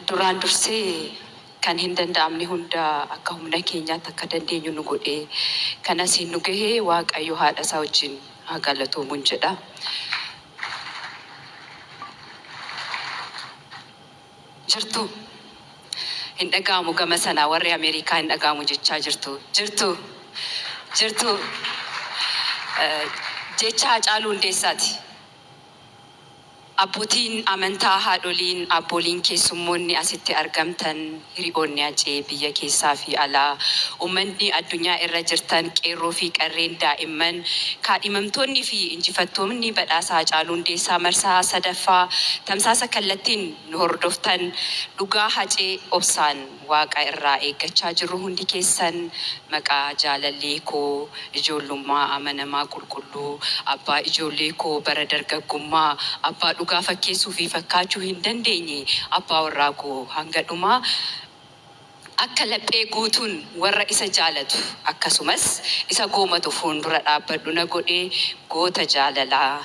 Duraan dursee kan hin danda'amne hunda akka humna keenyaatti akka dandeenyu nu godhee kan asiin nu gahe Waaqayyo haadha isaa wajjin haa galatoomun jedha. Jirtuu? Hin dhaga'amu gama sanaa warri Ameerikaa hin dhaga'amu jechaa jirtu. Jirtuu? Jirtuu? Jecha Hacaaluu Hundeessaati. Abbootiin amantaa, haadholiin, abbooliin, keessummoonni asitti argamtan, hiri'oonni Hacee biyya keessaa fi alaa, ummanni addunyaa irra jirtan, qeerroo fi qarreen, daa'imman, kaadhimamtoonni fi injifattoonni badhaasa Hacaaluu Hundeessaa marsaa 3ffaa tamsaasa kallattiin nu hordoftan, dhugaa Hacee obsaan Waaqa irraa eeggachaa jirru hundi keessan maqaa jaalallee koo ijoollummaa amanamaa qulqulluu, abbaa ijoollee koo bara dargaggummaa, abbaa dhugaa fakkeessuu fi fakkaachuu hin dandeenye, abbaa warraa koo hanga dhumaa akka laphee guutuun warra isa jaalatu akkasumas isa goomatu fuundura dhaabbadhu na godhe goota jaalalaa.